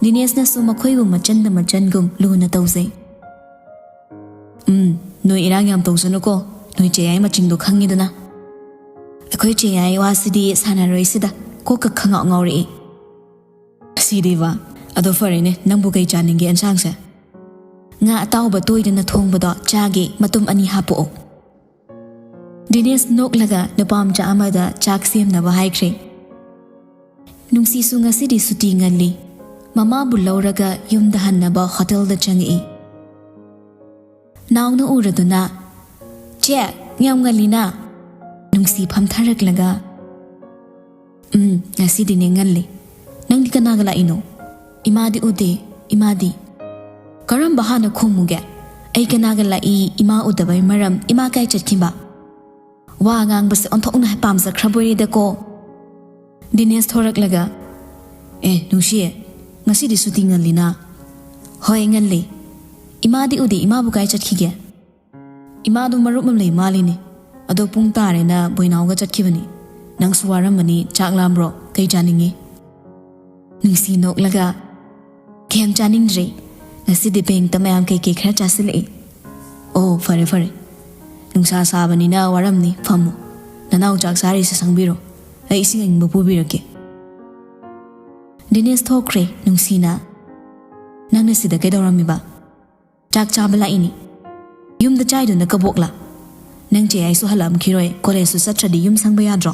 ꯗꯤꯅꯦꯁꯅꯁꯨ ꯃꯈꯣꯏꯕꯨ ꯃꯆꯟꯗ ꯃꯆꯟꯒꯨꯝ ꯂꯨꯅ ꯇꯧꯖꯩ꯫" "ꯎꯝ, ꯅꯣꯏ ꯏꯔꯥꯡ ꯌꯥꯝ ꯇꯧꯁꯅꯨꯀꯣ, ꯅꯣꯏ ꯆꯦꯌꯥꯏ ꯃꯆꯤꯡꯗꯣ ꯈꯪꯉꯤꯗꯅ꯫" "ꯑꯩꯈꯣꯏ ꯆꯦꯌꯥꯏ ꯋꯥꯁꯤꯗꯤ ꯁꯥꯟꯅꯔꯣꯏꯁꯤꯗ, ꯀꯣꯛꯀ ꯈꯪꯉꯥꯎ ꯉꯥꯎꯔꯛꯏ꯫" "ꯑꯁꯤꯗꯤꯕ, ꯑꯗꯣ ꯐꯔꯦꯅꯦ, ꯅꯪꯕꯨ ꯀꯩ ꯆꯥꯅꯤꯡꯒꯦ ꯑꯦꯟꯁꯥꯡꯁꯦ?" "ꯉꯥ ꯑꯇꯥꯎꯕ ꯇꯣꯏꯗꯅ ꯊꯣꯡꯕꯗꯣ ꯆꯥꯒꯦ, ꯃꯇꯨꯝ ꯑꯅꯤ ꯍꯥꯞꯄꯛꯑꯣ꯫" ꯗꯤꯅꯦꯁ ꯅꯣꯛꯂꯒ ꯅꯨꯄꯥ ꯃꯆꯥ ꯑꯃꯗ ꯆꯥꯛ ꯁꯦꯝꯅꯕ ꯍꯥꯏꯈ꯭ꯔꯦ꯫ ꯅꯨꯡꯁꯤꯁꯨ ꯉꯁꯤꯗꯤ ꯁꯨꯇꯤ ꯉꯜꯂꯤ꯫ ꯃꯃꯥꯕꯨ ꯂꯧꯔꯒ ꯌꯨꯝꯗ ꯍꯟꯅꯕ ꯍꯣꯇꯦꯜꯗ ꯆꯪꯉꯛꯏ꯫ ꯅꯥꯎꯅ ꯎꯔꯗꯨꯅ, "ꯆꯦ, ꯌꯥꯝ ꯉꯜꯂꯤꯅ?" ꯅꯨꯡꯁꯤ ꯐꯝꯊꯔꯛꯂꯒ, "ꯎꯝ, ꯉꯁꯤꯗꯤꯅꯦ ꯉꯜꯂꯤ꯫ ꯅꯪꯗꯤ ꯀꯅꯥꯒ ꯂꯥꯛꯏꯅꯣ? ꯏꯃꯥꯗꯤ ꯎꯗꯦ, ꯏꯃꯥꯗꯤ?" "ꯀꯔꯝꯕ ꯍꯥꯟꯅ ꯈꯨꯝꯃꯨꯒꯦ? ꯑꯩ ꯀꯅꯥꯒ ꯂꯥꯛꯏ, ꯏꯃꯥ ꯎꯗꯕꯩ ꯃꯔꯝ, ꯏꯃꯥ ꯀꯥꯏ ꯆꯠꯈꯤꯕ?" ꯋꯥ ꯉꯥꯡꯕꯁꯦ ꯑꯣꯟꯊꯣꯛꯅ ꯄꯥꯝꯖꯈ꯭ꯔꯕꯣꯏꯔꯦꯗꯀꯣ꯫ ꯗꯤꯅꯦꯁ ꯊꯣꯔꯛꯂꯒ, "ꯑꯦ, ꯅꯨꯡꯁꯤꯌꯦ, ꯉꯁꯤꯗꯤ ꯁꯨꯇꯤ ꯉꯜꯂꯤꯅ?" "ꯍꯣꯏ, ꯉꯜꯂꯤ꯫ ꯏꯃꯥꯗꯤ ꯎꯗꯦ, ꯏꯃꯥꯕꯨ ꯀꯥꯏ ꯆꯠꯈꯤꯒꯦ?" "ꯏꯃꯥꯗꯣ ꯃꯔꯨꯞ ꯑꯃ ꯂꯩ ꯃꯥꯜꯂꯤꯅꯦ, ꯑꯗꯣ ꯄꯨꯡ ꯇꯥꯔꯦꯅ ꯕꯣꯏꯅꯥꯎꯒ ꯆꯠꯈꯤꯕꯅꯤ꯫ ꯅꯪꯁꯨ ꯋꯥꯔꯝꯃꯅꯤ, ꯆꯥꯛ ꯂꯥꯝꯕ꯭ꯔꯣ? ꯀꯩ ꯆꯥꯅꯤꯡꯉꯤ?" ꯅꯨꯡꯁꯤ ꯅꯣꯛꯂꯒ, "ꯀꯩꯝ ꯆꯥꯅꯤꯡꯗ꯭ꯔꯦ꯫ ꯉꯁꯤꯗꯤ ꯕꯦꯡꯛꯇ ꯃꯌꯥꯝ ꯀꯩꯀꯩ ꯈꯔ ꯆꯥꯁꯤꯜꯂꯛꯏ꯫" "ꯑꯣ, ꯐꯔꯦ ꯐꯔꯦ꯫ ꯅꯨꯡꯁꯥ ꯁꯥꯕꯅꯤꯅ ꯋꯥꯔꯝꯅꯤ, ꯐꯝꯃꯣ꯫ ꯅꯅꯥꯎ ꯆꯥꯛ ꯆꯥꯔꯤꯁꯦ ꯁꯪꯕꯤꯔꯣ꯫ ꯑꯩ ꯏꯁꯤꯡ ꯑꯏꯪꯕ ꯄꯨꯕꯤꯔꯛꯀꯦ꯫" ꯗꯤꯅꯦꯁ ꯊꯣꯛꯈ꯭ꯔꯦ꯫ ꯅꯨꯡꯁꯤꯅ, "ꯅꯪꯅ ꯁꯤꯗ ꯀꯩꯗꯧꯔꯝꯃꯤꯕ?" "ꯆꯥꯛ ꯆꯥꯕ ꯂꯥꯛꯏꯅꯤ꯫" "ꯌꯨꯝꯗ ꯆꯥꯏꯗꯨꯅ ꯀꯕꯣꯛꯂꯥ? ꯅꯪ ꯆꯦ ꯑꯩꯁꯨ ꯍꯜꯂꯛꯑꯝꯈꯤꯔꯣꯏ, ꯀꯣꯂꯦꯖꯁꯨ ꯆꯠꯇ꯭ꯔꯗꯤ ꯌꯨꯝ ꯁꯪꯕ ꯌꯥꯗ꯭ꯔꯣ?"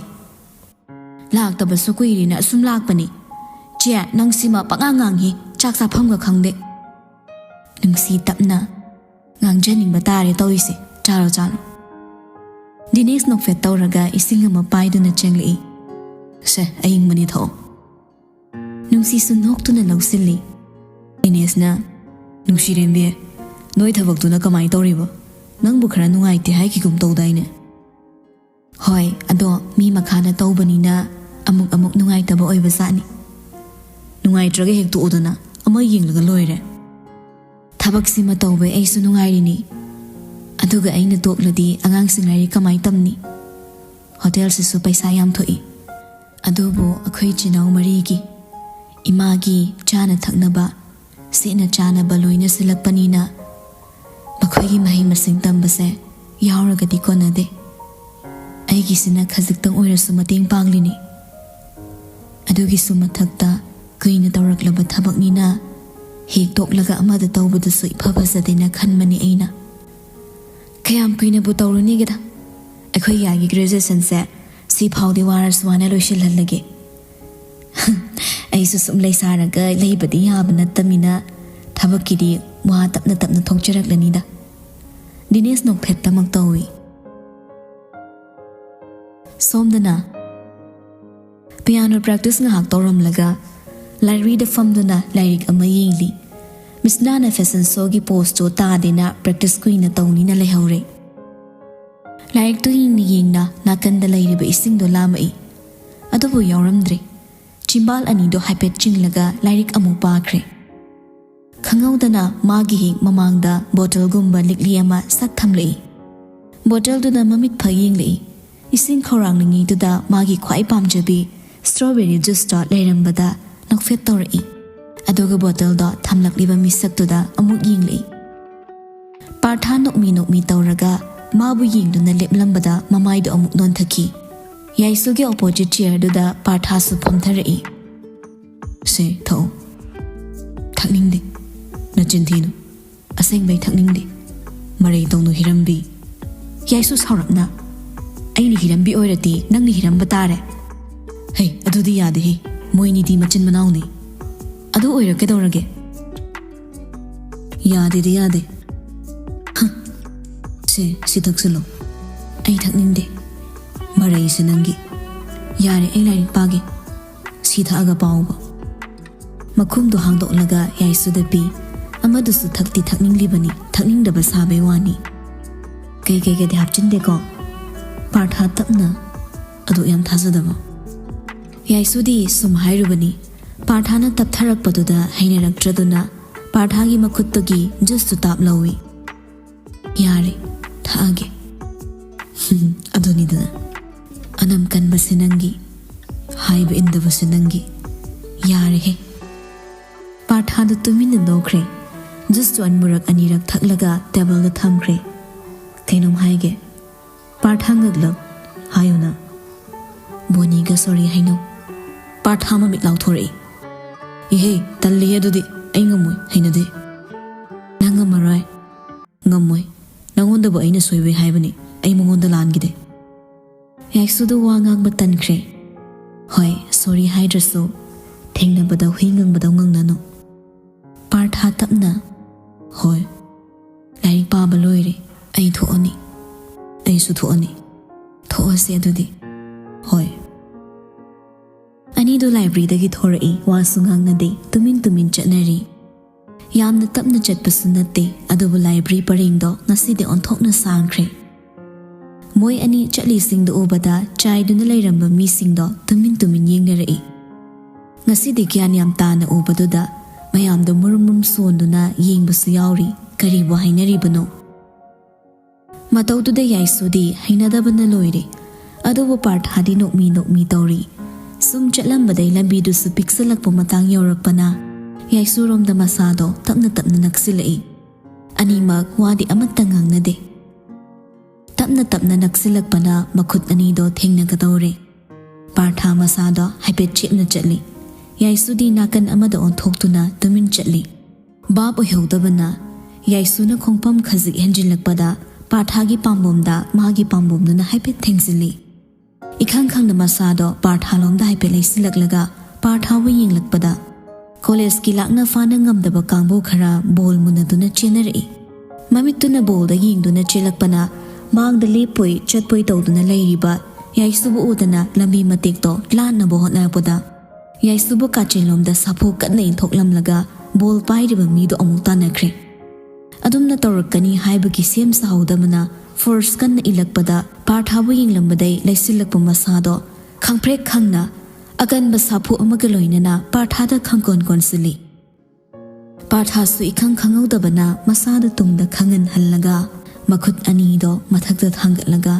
"ꯂꯥꯛꯇꯕꯁꯨ ꯀꯨꯏꯔꯦꯅ ꯑꯁꯨꯝ ꯂꯥꯛꯄꯅꯤ꯫" "ꯆꯦ, ꯅꯪ ꯁꯤꯃ ꯄꯉꯥꯡ ꯉꯥꯡꯉꯤ, ꯆꯥꯛ ꯆꯥꯐꯝꯒ ꯈꯪꯗꯦ꯫ ꯅꯨꯡꯁꯤ ꯇꯞꯅ, "ꯉꯥꯡꯖꯅꯤꯡꯕ ꯇꯥꯔꯦ ꯇꯧꯔꯤꯁꯦ, ꯆꯥꯔꯣ ꯆꯥꯔꯣ꯫" ꯗꯤꯅꯦꯁ ꯅꯣꯛꯐꯦꯠ ꯇꯧꯔꯒ ꯏꯁꯤꯡ ꯑꯃ ꯄꯥꯏꯗꯨꯅ ꯆꯪꯂꯛꯏ꯫ "ꯁꯦ, ꯑꯏꯪꯕꯅꯤ, ꯊꯛꯑꯣ꯫" ꯅꯨꯡꯁꯤꯁꯨ ꯅꯣꯛꯇꯨꯅ ꯂꯧꯁꯤꯜꯂꯤ꯫ ꯗꯤꯅꯦꯁꯅ, "ꯅꯨꯡꯁꯤꯔꯦꯝꯕꯤ, ꯅꯣꯏ ꯊꯕꯛꯇꯨꯅ ꯀꯃꯥꯏ ꯇꯧꯔꯤꯕ? ꯅꯪꯕꯨ ꯈꯔ ꯅꯨꯡꯉꯥꯏꯇꯦ ꯍꯥꯏꯈꯤꯒꯨꯝ ꯇꯧꯗꯥꯏꯅꯦ?" "ꯍꯣꯏ, ꯑꯗꯣ ꯃꯤ ꯃꯈꯥꯅ ꯇꯧꯕꯅꯤꯅ ꯑꯃꯨꯛ ꯑꯃꯨꯛ ꯅꯨꯡꯉꯥꯏꯇꯕ ꯑꯣꯏꯕꯖꯥꯠꯅꯤ꯫" "ꯅꯨꯡꯉꯥꯏꯇ꯭ꯔꯒ ꯍꯦꯛ ꯇꯣꯛꯎꯗꯅ, ꯑꯃ ꯌꯦꯡꯂꯒ ꯂꯣꯏꯔꯦ꯫" "ꯊꯕꯛꯁꯤꯃ ꯇꯧꯕꯩ ꯑꯩꯁꯨ ꯅꯨꯡꯉꯥꯏꯔꯤꯅꯤ꯫ ꯑꯗꯨꯒ ꯑꯩꯅ ꯇꯣꯛꯂꯗꯤ ꯑꯉꯥꯡꯁꯤꯡ ꯂꯥꯏꯔꯤꯛ ꯀꯃꯥꯏ ꯇꯝꯅꯤ? ꯍꯣꯇꯦꯜꯁꯤꯁꯨ ꯄꯩꯁꯥ ꯌꯥꯝ ꯊꯣꯛꯏ꯫ ꯑꯗꯨꯕꯨ ꯑꯩꯈꯣꯏ ꯏꯆꯤꯟ ꯏꯅꯥꯎ ꯃꯔꯤꯒꯤ, ꯏꯃꯥꯒꯤ ꯆꯥꯅ ꯊꯛꯅꯕ, ꯁꯦꯠꯅ ꯆꯥꯅꯕ ꯂꯣꯏꯅ ꯁꯤꯜꯂꯛꯄꯅꯤꯅ ꯃꯈꯣꯏꯒꯤ ꯃꯍꯩ ꯃꯁꯤꯡ ꯇꯝꯕꯁꯦ ꯌꯥꯎꯔꯒꯗꯤ ꯀꯣꯟꯅꯗꯦ꯫ ꯑꯩꯒꯤꯁꯤꯅ ꯈꯖꯤꯛꯇꯪ ꯑꯣꯏꯔꯁꯨ ꯃꯇꯦꯡ ꯄꯥꯡꯂꯤꯅꯤ꯫ ꯑꯗꯨꯒꯤꯁꯨ ꯃꯊꯛꯇ ꯀꯨꯏꯅ ꯇꯧꯔꯛꯂꯕ ꯊꯕꯛꯅꯤꯅ ꯍꯦꯛ ꯇꯣꯛꯂꯒ ꯑꯃꯗ ꯇꯧꯕꯗꯨꯁꯨ ꯏꯐ ꯐꯖꯗꯦꯅ ꯈꯟꯕꯅꯤ ꯑꯩꯅ꯫" "ꯀꯌꯥꯝ ꯀꯨꯏꯅꯕꯨ ꯇꯧꯔꯨꯅꯤꯒꯦꯗ? ꯑꯩꯈꯣꯏ ꯌꯥꯒꯤ ꯒ꯭ꯔꯦꯖꯨꯑꯦꯁꯟꯁꯦ ꯁꯤ ꯐꯥꯎꯗꯤ ꯋꯥꯔꯁꯨ ꯋꯥꯅ ꯂꯣꯏꯁꯤꯜꯍꯜꯂꯒꯦ꯫" "ꯑꯩꯁꯨ ꯁꯨꯝ ꯂꯩꯁꯥꯔꯒ ꯂꯩꯕꯗꯤ ꯌꯥꯕ ꯅꯠꯇꯃꯤꯅ ꯊꯕꯛꯀꯤꯗꯤ ꯋꯥ ꯇꯞꯅ ꯇꯞꯅ ꯊꯣꯛꯆꯔꯛꯂꯅꯤꯗ꯫" ꯗꯤꯅꯦꯁ ꯅꯣꯛꯐꯦꯠꯇꯃꯛ ꯇꯧꯏ꯫ ꯁꯣꯝꯗꯅ ꯄꯤꯌꯥꯅꯣ ꯄ꯭ꯔꯦꯛꯇꯤꯁ ꯉꯥꯏꯍꯥꯛ ꯇꯧꯔꯝꯂꯒ ꯂꯥꯏꯕ꯭ꯔꯦꯔꯤꯗ ꯐꯝꯗꯨꯅ ꯂꯥꯏꯔꯤꯛ ꯑꯃ ꯌꯦꯡꯂꯤ꯫ ꯃꯤꯁꯅꯥꯅ ꯐꯦꯁꯟ ꯁꯣꯒꯤ ꯄꯣꯁꯇꯣ ꯇꯥꯗꯦꯅ ꯄ꯭ꯔꯦꯛꯇꯤꯁ ꯀꯨꯏꯅ ꯇꯧꯅꯤꯅ ꯂꯩꯍꯧꯔꯦ꯫ ꯂꯥꯏꯔꯤꯛꯇꯨ ꯌꯦꯡꯅ ꯌꯦꯡꯅ ꯅꯥꯀꯟꯗ ꯂꯩꯔꯤꯕ ꯏꯁꯤꯡꯗꯣ ꯂꯥꯝꯃꯛꯏ꯫ ꯑꯗꯨꯕꯨ ꯌꯥꯎꯔꯝꯗ꯭ꯔꯦ꯫ ꯆꯤꯝꯕꯥꯜ ꯑꯅꯤꯗꯣ ꯍꯥꯏꯐꯦꯠ ꯆꯤꯡꯂꯒ ꯂꯥꯏꯔꯤꯛ ꯑꯃꯨꯛ ꯄꯥꯈ꯭ꯔꯦ꯫ ꯈꯪꯍꯧꯗꯅ ꯃꯥꯒꯤ ꯍꯦꯛ ꯃꯃꯥꯡꯗ ꯕꯣꯇꯜꯒꯨꯝꯕ ꯂꯤꯛꯂꯤ ꯑꯃ ꯁꯠ ꯊꯝꯂꯛꯏ꯫ ꯕꯣꯇꯜꯗꯨꯗ ꯃꯃꯤꯠ ꯐ ꯌꯦꯡꯂꯛꯏ꯫ ꯏꯁꯤꯡ ꯈꯧꯔꯥꯡꯂꯤꯉꯩꯗꯨꯗ ꯃꯥꯒꯤ ꯈ꯭ꯋꯥꯏ ꯄꯥꯝꯖꯕꯤ ꯁ꯭ꯇ꯭ꯔꯣꯕꯦꯔꯤ ꯖꯨꯁꯇꯣ ꯂꯩꯔꯝꯕꯗ ꯅꯣꯛꯐꯦꯠ ꯇꯧꯔꯛꯏ꯫ ꯑꯗꯨꯒ ꯕꯣꯇꯜꯗꯣ ꯊꯝꯂꯛꯂꯤꯕ ꯃꯤꯁꯛꯇꯨꯗ ꯑꯃꯨꯛ ꯌꯦꯡꯂꯛꯏ꯫ ꯄꯥꯔꯊꯥ ꯅꯣꯛꯃꯤ ꯅꯣꯛꯃꯤ ꯇꯧꯔꯒ ꯃꯥꯕꯨ ꯌꯦꯡꯗꯨꯅ ꯂꯦꯞꯂꯝꯕꯗ ꯃꯃꯥꯏꯗꯨ ꯑꯃꯨꯛ ꯅꯣꯟꯊꯈꯤ꯫ ꯌꯥꯏꯁꯨꯒꯤ ꯑꯣꯄꯣꯖꯤꯠ ꯆꯤꯌꯔꯗꯨꯗ ꯄꯥꯔꯊꯥꯁꯨ ꯐꯝꯊꯔꯛꯏ꯫ "ꯁꯦ, ꯊꯛꯑꯣ꯫" "ꯊꯛꯅꯤꯡꯗꯦ꯫" "ꯅꯆꯤꯟ ꯊꯤꯅꯨ꯫ ꯑꯁꯦꯡꯕꯩ ꯊꯛꯅꯤꯡꯗꯦ꯫" "ꯃꯔꯩ ꯇꯧꯅꯨ ꯍꯤꯔꯝꯕꯤ꯫" ꯌꯥꯏꯁꯨ ꯁꯥꯎꯔꯞꯅ, "ꯑꯩꯅ ꯍꯤꯔꯝꯕꯤ ꯑꯣꯏꯔꯗꯤ ꯅꯪꯅ ꯍꯤꯔꯝꯕ ꯇꯥꯔꯦ꯫" "ꯍꯩ, ꯑꯗꯨꯗꯤ ꯌꯥꯗꯦꯍꯦ꯫ ꯃꯣꯏꯅꯤꯗꯤ ꯃꯆꯤꯟ ꯃꯅꯥꯎꯅꯤ꯫" "ꯑꯗꯨ ꯑꯣꯏꯔ ꯀꯩꯗꯧꯔꯒꯦ?" ꯌꯥꯗꯦꯗꯤ ꯌꯥꯗꯦ꯫ ꯍ, ꯁꯦ, ꯁꯤ ꯊꯛꯆꯜꯂꯣ꯫ ꯑꯩ ꯊꯛꯅꯤꯡꯗꯦ꯫ ꯃꯔꯩꯁꯦ ꯅꯪꯒꯤ꯫ ꯌꯥꯔꯦ, ꯑꯩ ꯂꯥꯏꯔꯤꯛ ꯄꯥꯒꯦ꯫ ꯁꯤ ꯊꯛꯑꯒ ꯄꯥꯎꯕ꯫ ꯃꯈꯨꯝꯗꯣ ꯍꯥꯡꯗꯣꯛꯂꯒ ꯌꯥꯏꯁꯨꯗ ꯄꯤ꯫ ꯑꯃꯗꯨꯁꯨ ꯊꯛꯇꯤ ꯊꯛꯅꯤꯡꯂꯤꯕꯅꯤ, ꯊꯛꯅꯤꯡꯗꯕ ꯁꯥꯕꯩ ꯋꯥꯅꯤ꯫ ꯀꯩ ꯀꯩꯒꯗꯤ ꯍꯥꯞꯆꯤꯟꯗꯦꯀꯣ? ꯄꯥꯔꯊ ꯇꯞꯅ꯫ ꯑꯗꯨ ꯌꯥꯝ ꯊꯥꯖꯗꯕ꯫ ꯌꯥꯏꯁꯨꯗꯤ ꯁꯨꯝ ꯍꯥꯏꯔꯨꯕꯅꯤ꯫ ꯄꯥꯔꯊꯥꯅ ꯇꯞꯊꯔꯛꯄꯗꯨꯗ ꯍꯩꯅꯔꯛꯇ꯭ꯔꯗꯨꯅ ꯄꯥꯔꯊꯥꯒꯤ ꯃꯈꯨꯠꯇꯒꯤ ꯖꯨꯁꯇꯨ ꯇꯥꯞ ꯂꯧꯏ꯫ ꯌꯥꯔꯦ, ꯊꯛꯑꯒꯦ꯫ ꯑꯗꯨꯅꯤꯗꯅ꯫ ꯑꯅꯝ ꯀꯟꯕꯁꯦ ꯅꯪꯒꯤ, ꯍꯥꯏꯕ ꯏꯟꯗꯕꯁꯦ ꯅꯪꯒꯤ꯫ ꯌꯥꯔꯦꯍꯦ꯫ ꯄꯥꯔꯊꯥꯗꯨ ꯇꯨꯃꯤꯟꯅ ꯅꯣꯛꯈ꯭ꯔꯦ꯫ ꯖꯨꯁꯇꯨ ꯑꯟꯃꯨꯔꯛ ꯑꯅꯤꯔꯛ ꯊꯛꯂꯒ ꯇꯦꯕꯜꯗ ꯊꯝꯈ꯭ꯔꯦ꯫ ꯀꯩꯅꯣꯝ ꯍꯥꯏꯒꯦ꯫ ꯄꯥꯔꯊꯥ ꯉꯛꯂꯛ꯫ ꯍꯥꯏꯌꯨꯅ꯫ ꯕꯣꯅꯤꯒ ꯁꯣꯔꯤ ꯍꯥꯏꯅꯧ꯫ ꯄꯥꯔꯊꯥ ꯃꯃꯤꯠ ꯂꯥꯎꯊꯣꯔꯛꯏ꯫ ꯏꯍꯦ, ꯇꯜꯂꯤꯍꯦ ꯑꯗꯨꯗꯤ꯫ ꯑꯩ ꯉꯝꯃꯣꯏ, ꯍꯩꯅꯗꯦ꯫ ꯅꯪ ꯉꯝꯃꯔꯣꯏ꯫ ꯉꯝꯃꯣꯏ꯫ ꯅꯪꯉꯣꯟꯗꯕꯨ ꯑꯩꯅ ꯁꯣꯏꯕꯩ ꯍꯥꯏꯕꯅꯤ꯫ ꯑꯩ ꯃꯉꯣꯟꯗ ꯂꯥꯟꯈꯤꯗꯦ꯫ ꯌꯥꯏꯁꯨꯗ ꯋꯥ ꯉꯥꯡꯕ ꯇꯟꯈ꯭ꯔꯦ꯫ ꯍꯣꯏ, ꯁꯣꯔꯤ ꯍꯥꯏꯗ꯭ꯔꯁꯨ ꯊꯦꯡꯅꯕꯗ ꯍꯨꯏ ꯉꯪꯕꯗꯧ ꯉꯪꯅꯅꯨ꯫ ꯄꯥꯔꯊꯥ ꯇꯞꯅ꯫ ꯍꯣꯏ꯫ ꯂꯥꯏꯔꯤꯛ ꯄꯥꯕ ꯂꯣꯏꯔꯦ꯫ ꯑꯩ ꯊꯣꯛꯑꯅꯤ꯫ ꯑꯩꯁꯨ ꯊꯣꯛꯑꯅꯤ꯫ ꯊꯣꯛꯑꯁꯦ ꯑꯗꯨꯗꯤ꯫ ꯍꯣꯏ꯫ ꯑꯅꯤꯗꯨ ꯂꯥꯏꯕ꯭ꯔꯦꯔꯤꯗꯒꯤ ꯊꯣꯔꯛꯏ, ꯋꯥꯁꯨ ꯉꯥꯡꯅꯗꯦ, ꯇꯨꯃꯤꯟ ꯇꯨꯃꯤꯟ ꯆꯠꯅꯔꯤ꯫ ꯌꯥꯝꯅ ꯇꯞꯅ ꯆꯠꯄꯁꯨ ꯅꯠꯇꯦ, ꯑꯗꯨꯕꯨ ꯂꯥꯏꯕ꯭ꯔꯦꯔꯤ ꯄꯔꯦꯡꯗꯣ ꯉꯁꯤꯗꯤ ꯑꯣꯟꯊꯣꯛꯅ ꯁꯥꯡꯈ꯭ꯔꯦ꯫ ꯃꯣꯏ ꯑꯅꯤ ꯆꯠꯂꯤꯁꯤꯡꯗꯨ ꯎꯕꯗ ꯆꯥꯏꯗꯨꯅ ꯂꯩꯔꯝꯕ ꯃꯤꯁꯤꯡꯗꯣ ꯇꯨꯃꯤꯟ ꯇꯨꯃꯤꯟ ꯌꯦꯡꯅꯔꯛꯏ꯫ ꯉꯁꯤꯗꯤ ꯒ꯭ꯌꯥꯟ ꯌꯥꯝ ꯇꯥꯅ ꯎꯕꯗꯨꯗ ꯃꯌꯥꯝꯗꯣ ꯃꯨꯔꯨꯝ ꯃꯨꯔꯨꯝ ꯁꯣꯟꯗꯨꯅ ꯌꯦꯡꯕꯁꯨ ꯌꯥꯎꯔꯤ꯫ ꯀꯔꯤꯕꯨ ꯍꯥꯏꯅꯔꯤꯕꯅꯣ? ꯃꯇꯧꯗꯨꯗ ꯌꯥꯏꯁꯨꯗꯤ ꯍꯩꯅꯗꯕꯅ ꯂꯣꯏꯔꯦ꯫ ꯑꯗꯨꯕꯨ ꯄꯥꯔꯊꯥꯗꯤ ꯅꯣꯛꯃꯤ ꯅꯣꯛꯃꯤ ꯇꯧꯔꯤ꯫ ꯁꯨꯝ ꯆꯠꯂꯝꯕꯗꯩ ꯂꯝꯕꯤꯗꯨꯁꯨ ꯄꯤꯛꯁꯜꯂꯛꯄ ꯃꯇꯥꯡ ꯌꯧꯔꯛꯄꯅ ꯌꯥꯏꯁꯨꯔꯣꯝꯗ ꯃꯁꯥꯗꯣ ꯇꯞꯅ ꯇꯞꯅ ꯅꯛꯁꯤꯜꯂꯛꯏ꯫ ꯑꯅꯤꯃꯛ ꯋꯥꯗꯤ ꯑꯃꯠꯇ ꯉꯥꯡꯅꯗꯦ꯫ ꯇꯞꯅ ꯇꯞꯅ ꯅꯛꯁꯤꯜꯂꯛꯄꯅ ꯃꯈꯨꯠ ꯑꯅꯤꯗꯣ ꯊꯦꯡꯅꯒꯗꯧꯔꯦ꯫ ꯄꯥꯔꯊꯥ ꯃꯁꯥꯗꯣ ꯍꯥꯏꯐꯦꯠ ꯆꯦꯞꯅ ꯆꯠꯂꯤ꯫ ꯌꯥꯏꯁꯨꯗꯤ ꯅꯥꯀꯟ ꯑꯃꯗ ꯑꯣꯟꯊꯣꯛꯇꯨꯅ ꯇꯨꯃꯤꯟ ꯆꯠꯂꯤ꯫ ꯚꯥꯞ ꯑꯣꯏꯍꯧꯗꯕꯅ ꯌꯥꯏꯁꯨꯅ ꯈꯣꯡꯐꯝ ꯈꯖꯤꯛ ꯍꯦꯟꯖꯤꯜꯂꯛꯄꯗ ꯄꯥꯔꯊꯥꯒꯤ ꯄꯥꯝꯕꯣꯝꯗ ꯃꯥꯒꯤ ꯄꯥꯝꯕꯣꯝꯗꯨꯅ ꯍꯥꯏꯐꯦꯠ ꯊꯦꯡꯖꯤꯜꯂꯤ꯫ ꯏꯈꯪ ꯈꯪꯅ ꯃꯁꯥꯗꯣ ꯄꯥꯔꯊꯥꯂꯣꯝꯗ ꯍꯥꯏꯐꯦꯠ ꯂꯩꯁꯤꯜꯂꯛꯂꯒ ꯄꯥꯔꯊꯥꯕꯨ ꯌꯦꯡꯂꯛꯄꯗ ꯀꯣꯂꯦꯖꯀꯤ ꯂꯥꯛꯅ ꯐꯥꯅ ꯉꯝꯗꯕ ꯀꯥꯡꯕꯨ ꯈꯔ ꯕꯣꯜ ꯃꯨꯟꯅꯗꯨꯅ ꯆꯦꯟꯅꯔꯛꯏ꯫ ꯃꯃꯤꯠꯇꯨꯅ ꯕꯣꯜꯗ ꯌꯦꯡꯗꯨꯅ ꯆꯦꯜꯂꯛꯄꯅ ꯃꯥꯡꯗ ꯂꯦꯞꯄꯣꯏ ꯆꯠꯄꯣꯏ ꯇꯧꯗꯨꯅ ꯂꯩꯔꯤꯕ ꯌꯥꯏꯁꯨꯕꯨ ꯎꯗꯅ ꯂꯝꯕꯤ ꯃꯇꯦꯛꯇꯣ ꯂꯥꯟꯅꯕ ꯍꯣꯠꯅꯔꯛꯄꯗ, ꯌꯥꯏꯁꯨꯕꯨ ꯀꯥꯆꯤꯟꯂꯣꯝꯗ ꯁꯥꯐꯨ ꯀꯟꯅ ꯏꯟꯊꯣꯛꯂꯝꯂꯒ ꯕꯣꯜ ꯄꯥꯏꯔꯤꯕ ꯃꯤꯗꯣ ꯑꯃꯨꯛ ꯇꯥꯟꯅꯈ꯭ꯔꯦ꯫ ꯑꯗꯨꯝꯅ ꯇꯧꯔꯛꯀꯅꯤ ꯍꯥꯏꯕꯒꯤ ꯁꯦꯝ ꯁꯥꯍꯧꯗꯕꯅ ꯐꯣꯔꯁ ꯀꯟꯅ ꯏꯜꯂꯛꯄꯗ ꯄꯥꯔꯊꯥꯕꯨ ꯌꯦꯡꯂꯝꯕꯗꯩ ꯂꯩꯁꯤꯜꯂꯛꯄ ꯃꯁꯥꯗꯣ ꯈꯪꯄ꯭ꯔꯦꯛ ꯈꯪꯅ ꯑꯀꯟꯕ ꯁꯥꯐꯨ ꯑꯃꯒ ꯂꯣꯏꯅꯅ ꯄꯥꯔꯊꯥꯗ ꯈꯪꯀꯣꯟ ꯀꯣꯟꯁꯤꯜꯂꯤ꯫ ꯄꯥꯔꯊꯥꯁꯨ ꯏꯈꯪ ꯈꯪꯍꯧꯗꯕꯅ ꯃꯁꯥꯗ ꯇꯨꯡꯗ ꯈꯪꯍꯟꯍꯜꯂꯒ ꯃꯈꯨꯠ ꯑꯅꯤꯗꯣ ꯃꯊꯛꯇ ꯊꯥꯡꯒꯠꯂꯒ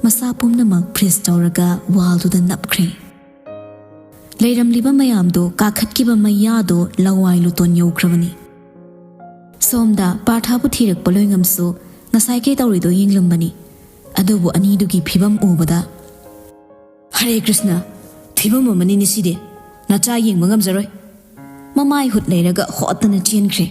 ꯃꯁꯥ ꯄꯨꯝꯅꯃꯛ ꯐ꯭ꯔꯤꯖ ꯇꯧꯔꯒ ꯋꯥꯜꯗꯨꯗ ꯅꯞꯈ꯭ꯔꯦ꯫ ꯂꯩꯔꯝꯂꯤꯕ ꯃꯌꯥꯝꯗꯣ ꯀꯥꯈꯠꯈꯤꯕ ꯃꯩꯌꯥꯗꯣ ꯂꯋꯥꯏ ꯂꯨꯇꯣꯟ ꯌꯧꯈ꯭ꯔꯕꯅꯤ꯫ ꯁꯣꯝꯗ ꯄꯥꯔꯊꯥꯕꯨ ꯊꯤꯔꯛꯄ ꯂꯣꯏꯉꯝꯁꯨ ꯉꯁꯥꯏ ꯀꯩ ꯇꯧꯔꯤꯗꯣ ꯌꯦꯡꯂꯝꯕꯅꯤ꯫ ꯑꯗꯨꯕꯨ ꯑꯅꯤꯗꯨꯒꯤ ꯐꯤꯕꯝ ꯎꯕꯗ, "ꯍꯔꯦ ꯀ꯭ꯔꯤꯁꯅ, ꯐꯤꯕꯝ ꯑꯃꯅꯤꯅꯦ ꯁꯤꯗꯤ꯫ ꯅꯆꯥ ꯌꯦꯡꯕ ꯉꯝꯖꯔꯣꯏ꯫ ꯃꯃꯥꯏ ꯍꯨꯠ ꯂꯩꯔꯒ ꯍꯣꯠꯇꯅ ꯆꯦꯟꯈ꯭ꯔꯦ"꯫